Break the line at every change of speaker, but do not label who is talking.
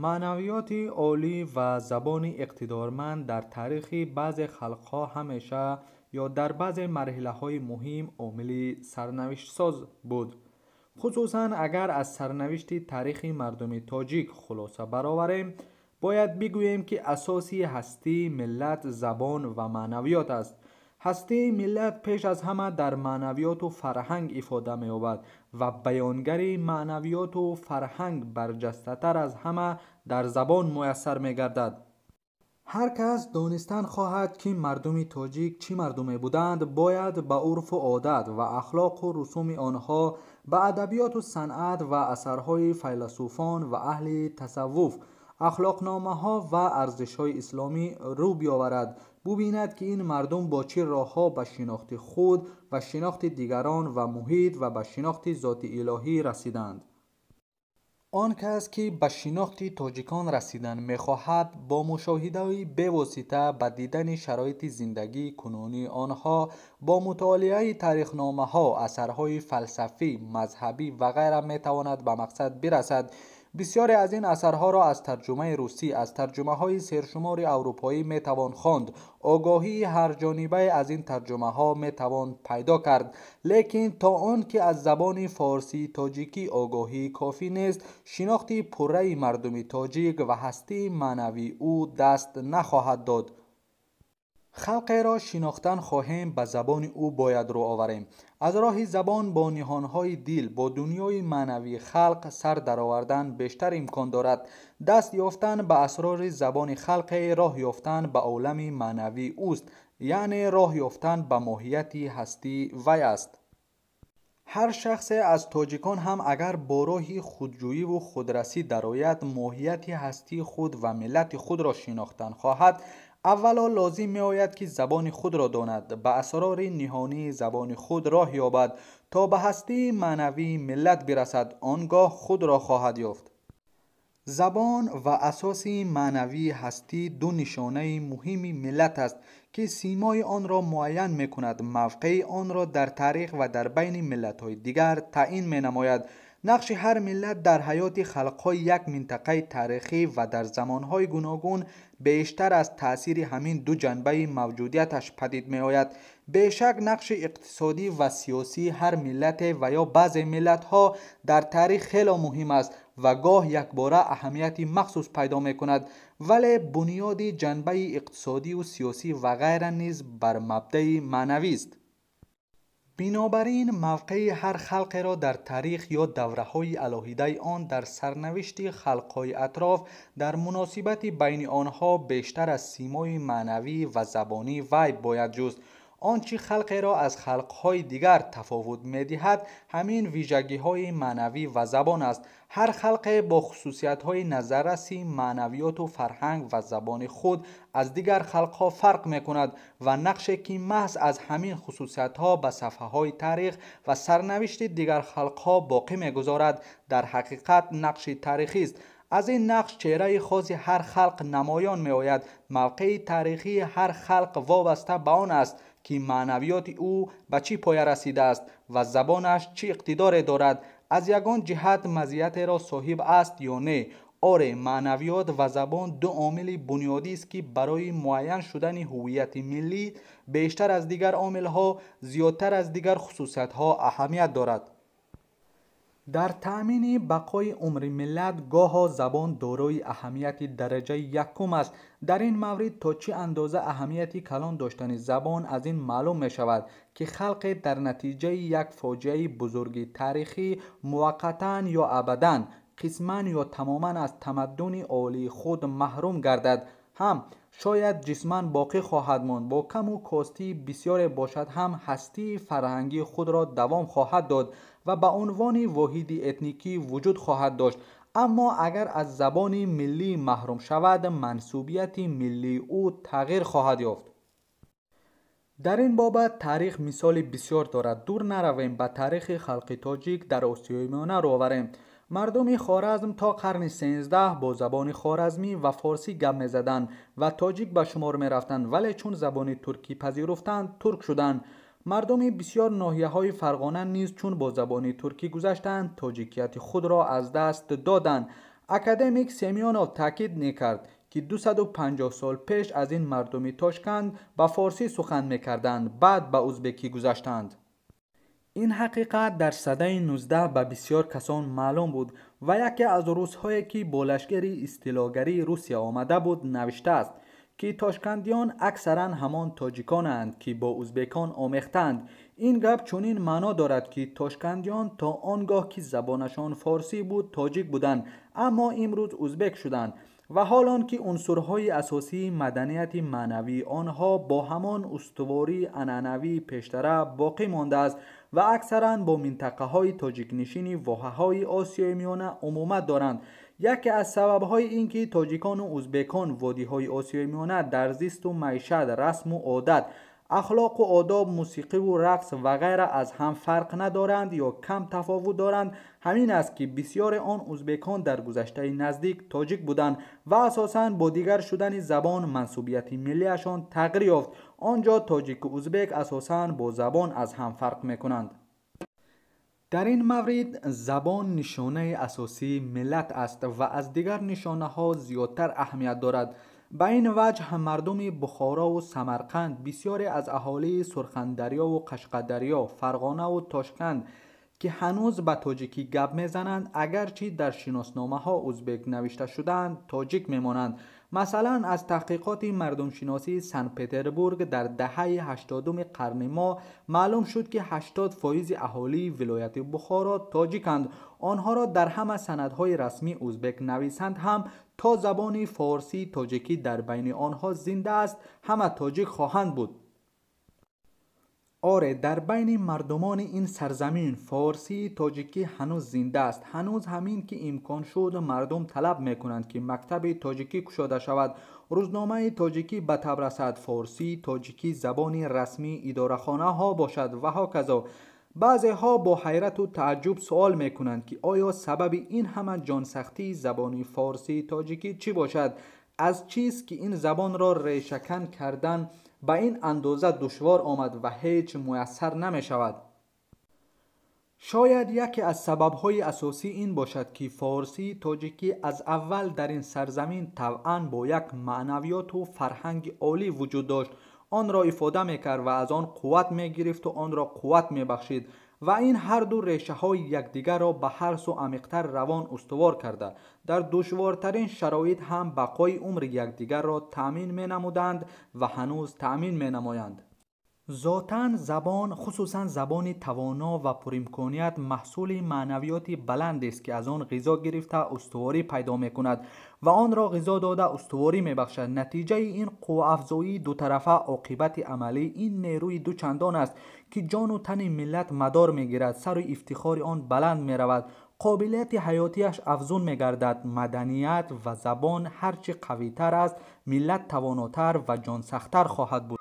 Маънавиёти олӣ ва забони иқтидорманд дар таърихи баъзе халқҳо ҳамеша ё дар баъзе марҳилаҳои муҳим омили сарнавиштсоз буд. Хусусан агар аз сарнавишти таърихи мардуми тоҷик хулоса бароварем, бояд бигӯем, ки асоси ҳастии миллат забон ва маънавиёт аст. Ҳастии миллат пеш аз ҳама дар маънавиёту фарҳанг ифода меёбад ва баёнгари маънавиёту фарҳанг барҷастатар аз ҳама дар забон муяссар мегардад. Ҳар кас донистан хоҳад, ки мардуми тоҷик чӣ мардуме буданд, бояд ба урфу одат ва ахлоқу русуми онҳо, ба адабиёту санъат ва асарҳои файласуфон ва аҳли тасаввуф, ахлоқномаҳо ва арзишҳои исломӣ рӯ биёварад, бубинад, ки ин мардум бо чӣ роҳҳо ба шинохти худ ва шинохти дигарон ва муҳит ва ба шинохти зоти илоҳӣ расиданд. Он кас, ки ба шинохти тоҷикон расидан мехоҳад, бо мушоҳидаи бевосита ба дидани шароити зиндагии кунунии онҳо, бо мутолиаи таърихномаҳо, асарҳои фалсафӣ, мазҳабӣ ва ғайра метавонад ба мақсад бирасад. Бисёре аз ин асарҳоро аз тарҷумаи русӣ, аз тарҷумаҳои сершумори аврупоӣ метавон хонд. Огоҳии ҳарҷонибае аз ин тарҷумаҳо метавон пайдо кард. Лекин то он ки аз забони форсии тоҷикӣ огоҳии кофӣ нест, шинохти пурраи мардуми тоҷик ва ҳастии маънавии ӯ даст нахоҳад дод. Халқеро шинохтан хоҳем, ба забони ӯ бояд рӯ оварем. Аз роҳи забон бо ниҳонҳои дил, бо дунёи маънавии халқ сар даровардан бештар имкон дорад. Даст ёфтан ба асрори забони халқе роҳ ёфтан ба олами маънавии ӯст, яъне роҳ ёфтан ба моҳияти ҳастии вай аст. Ҳар шахсе аз тоҷикон ҳам агар бо роҳи худҷӯиву худрасӣ дарояд, моҳияти ҳастии худ ва миллати худро шинохтан хоҳад, аввало лозим меояд, ки забони худро донад, ба асрори ниҳонии забони худ роҳ ёбад, то ба ҳастии маънавии миллат бирасад, он гоҳ худро хоҳад ёфт. Забон ва асоси маънавии ҳастӣ ду нишонаи муҳими миллат аст, ки симои онро муайян мекунад, мавқеи онро дар таърих ва дар байни миллатҳои дигар таъин менамояд. Нақши ҳар миллат дар ҳаёти халқҳои як минтақаи таърихӣ ва дар замонҳои гуногун бештар аз таъсири ҳамин ду ҷанбаи мавҷудияташ падид меояд. Бешак, нақши иқтисодӣ ва сиёсии ҳар миллате ва ё баъзе миллатҳо дар таърих хело муҳим аст ва гоҳ якбора аҳамияти махсус пайдо мекунад, вале бунёди ҷанбаи иқтисодиву сиёсӣ ва ғайра низ бар мабдаи маънавист. Бинобар ин мавқеи ҳар халқеро дар таърих ё давраҳои алоҳидаи он дар сарнавишти халқҳои атроф дар муносибати байни онҳо бештар аз симои маънавӣ ва забонии вай бояд ҷуст. Он чӣ халқеро аз халқҳои дигар тафовут медиҳад, ҳамин вижагиҳои маънавӣ ва забон аст. Ҳар халқе бо хусусиятҳои назарраси маънавиёту фарҳанг ва забони худ аз дигар халқҳо фарқ мекунад ва нақше, ки маҳз аз ҳамин хусусиятҳо ба сафҳаҳои таърих ва сарнавишти дигар халқҳо боқӣ мегузорад, дар ҳақиқат нақши таърихист. Аз ин нақш чеҳраи хоси ҳар халқ намоён меояд. Мавқеи таърихии ҳар халқ вобаста ба он аст, ки маънавиёти ӯ ба чӣ поя расидааст ва забонаш чӣ иқтидоре дорад, аз ягон ҷиҳат мазиятеро соҳиб аст ё не. Оре, маънавиёт ва забон ду омили бунёдист, ки барои муайян шудани ҳуввияти миллӣ бештар аз дигар омилҳо, зиёдтар аз дигар хусусиятҳо аҳамият дорад. Дар таъмини бақои умри миллат гоҳо забон дорои аҳамияти дараҷаи якум аст. Дар ин маврид то чӣ андоза аҳамияти калон доштани забон аз ин маълум мешавад, ки халқе дар натиҷаи як фоҷиаи бузурги таърихӣ муваққатан ё абадан, қисман ё тамоман аз тамаддуни олии худ маҳрум гардад ҳам, шояд ҷисман боқӣ хоҳад монд, бо каму костии бисёре бошад ҳам ҳастии фарҳангии худро давом хоҳад дод ва ба унвони воҳиди этникӣ вуҷуд хоҳад дошт. Аммо агар аз забони миллӣ маҳрум шавад, мансубияти миллии ӯ тағйир хоҳад ёфт. Дар ин бобат таърих мисоли бисёр дорад. Дур наравем, ба таърихи халқи тоҷик дар Осиёи Миёна рӯ оварем. Мардуми Хоразм то қарни 13 бо забони хоразмӣ ва форсӣ гап мезаданд ва тоҷик ба шумор мерафтанд, вале чун забони туркӣ пазируфтанд, турк шуданд. Мардуми бисёр ноҳияҳои Фарғона низ чун бо забони туркӣ гузаштанд, тоҷикияти худро аз даст доданд. Академик Семёнов таъкид мекард, ки 250 сол пеш аз ин мардуми Тошканд ба форсӣ сухан мекарданд, баъд ба узбекӣ гузаштанд. Ин ҳақиқат дар садаи 19 ба бисёр касон маълум буд ва яке аз русҳое, ки бо лашкари истилогарии Русия омада буд, навиштааст, ки тошкандиён аксаран ҳамон тоҷиконанд, ки бо узбекон омехтаанд. Ин гап чунин маъно дорад, ки тошкандиён то он гоҳ, ки забонашон форсӣ буд, тоҷик буданд, аммо имрӯз узбек шуданд. Ва ҳол он ки унсурҳои асосии маданияти маънавии онҳо бо ҳамон устувории анъанавии пештара боқӣ мондааст ва аксаран бо минтақаҳои тоҷикнишини воҳаҳои Осиёи Миёна умумат доранд. Яке аз сабабҳои ин ки тоҷикону узбекон водиҳои Осиёи Миёна дар зисту маишат, расму одат, ахлоқу одоб, мусиқиву рақс ва ғайра аз ҳам фарқ надоранд ё кам тафовут доранд, ҳамин аст, ки бисёре он узбекон дар гузаштаи наздик тоҷик буданд ва асосан бо дигар шудани забон мансубияти миллиашон тағйир ёфт. Он ҷо тоҷику узбек асосан бо забон аз ҳам фарқ мекунанд. Дар ин маврид забон нишонаи асосии миллат аст ва аз дигар нишонаҳо зиёдтар аҳамият дорад. Ба ин ваҷҳ мардуми Бухорову Самарқанд, бисёре аз аҳолии Сурхандарёву Қашқадарё, Фарғонаву Тошканд, ки ҳанӯз ба тоҷикӣ гап мезананд, агарчи дар шиносномаҳо узбек навишта шудаанд, тоҷик мемонанд. Масалан, аз таҳқиқоти мардумшиносии Санкт-Петербург дар даҳаи 80-уми қарни мо маълум шуд, ки 80% аҳолии вилояти Бухоро тоҷиканд. Онҳоро дар ҳама санадҳои расмӣ узбек нависанд ҳам, то забони форсии тоҷикӣ дар байни онҳо зинда аст, ҳама тоҷик хоҳанд буд. Оре, дар байни мардумони ин сарзамин форсии тоҷикӣ ҳанӯз зинда аст. Ҳанӯз ҳамин ки имкон шуд, мардум талаб мекунанд, ки мактаби тоҷикӣ кушода шавад, рӯзномаи тоҷикӣ ба таб расад, форсии тоҷикӣ забони расмии идорахонаҳо бошад ва ҳоказо. Баъзеҳо бо ҳайрату тааҷҷуб суол мекунанд, ки оё сабаби ин ҳама ҷонсахтии забони форсии тоҷикӣ чӣ бошад? Аз чист, ки ин забонро решакан кардан ба ин андоза душвор омад ва ҳеҷ муяссар намешавад? Шояд яке аз сабабҳои асосӣ ин бошад, ки форсии тоҷикӣ аз аввал дар ин сарзамин тавъан бо як маънавиёту фарҳанги олӣ вуҷуд дошт, онро ифода мекард ва аз он қувват мегирифту онро қувват мебахшид ва ин ҳарду решаҳои якдигарро ба ҳар сӯ амиқтар равон устувор карда, дар душвортарин шароит ҳам бақои умри якдигарро таъмин менамуданд ва ҳанӯз таъмин менамоянд. Зотан забон, хусусан забони тавоно ва пуримконият, маҳсули маънавиёти баландест, ки аз он ғизо гирифта устуворӣ пайдо мекунад ва онро ғизо дода устуворӣ мебахшад. Натиҷаи ин қувваafзоии дутарафа, оқибати амалӣ ин нерӯи дучандон аст, ки ҷону тани миллат мадор мегирад, сару ифтихори он баланд меравад, қобилияти ҳаётияш афзун мегардад. Маданият ва забон ҳар чӣ қавитар аст, миллат тавонотар ва ҷонсахттар хоҳад буд.